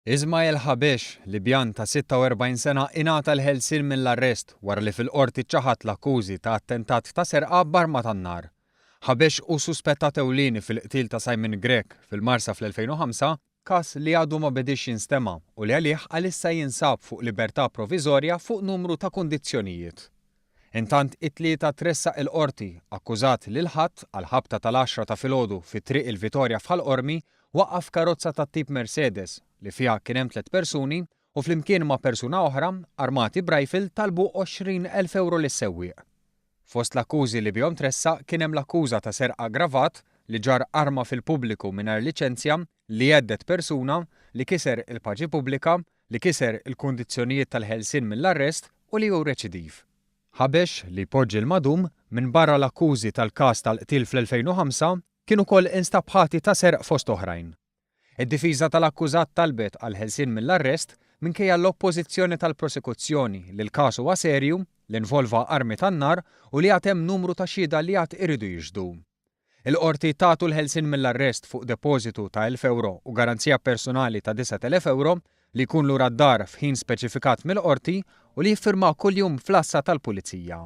Ismael Habesh, Libjan ta' 46 sena ingħata l-ħelsien mill-arrest wara li fil-Qorti ċaħad l-akkużi ta' attentat ta' serqa b'arma tan-nar. Habesh hu suspettat ewlieni fil-qtil ta' Simon Grech fil-Marsa fl-2005, każ li għadu ma bediex jinstema' u li għalih għalissa jinsab fuq libertà proviżorja fuq numru ta' kundizzjonijiet. Intant it-Tlieta tressaq il-Qorti akkużat li l-Ħadd għall-ħabta tal-għaxra ta' filgħodu fi Triq il-Vitorja f'Ħal Qormi waqqaf karozza tat-tip Mercedes li fiha kien hemm tlett persuni u flimkien ma' persuna oħra armati b'rifle talbu 20,000 ewro lis-sewwieq. Fost l-akkużi li bihom tressaq kien hemm l-akkuża ta' serq aggravat, li ġarr arma fil-pubbliku mingħajr liċenzja, li hedded persuna, li kiser il-paċi pubblika, li kiser il-kundizzjonijiet tal-ħelsien mill-arrest u li hu reċidiv. Habesh, li jpoġġi l-madum, minbarra l-akkużi tal-każ tal-qtil fl-2005, kien ukoll instab ħati ta' serq fost oħrajn. Id-difiża tal-akkużat talbet għall-ħelsien mill-arrest minkejja l-oppożizzjoni tal-prosekuzzjoni li l-każ huwa serju, li nvolva armi tan-nar u li għad hemm numru ta' xhieda li għad iridu jixhdu. Il-Qorti tatu l-ħelsien mill-arrest fuq depożitu ta' 1,000 ewro u garanzija personali ta' 9,000 ewro, li jkun lura d-dar f'ħin speċifikat mill-Qorti u li jiffirma kuljum fl-għassa tal-Pulizija.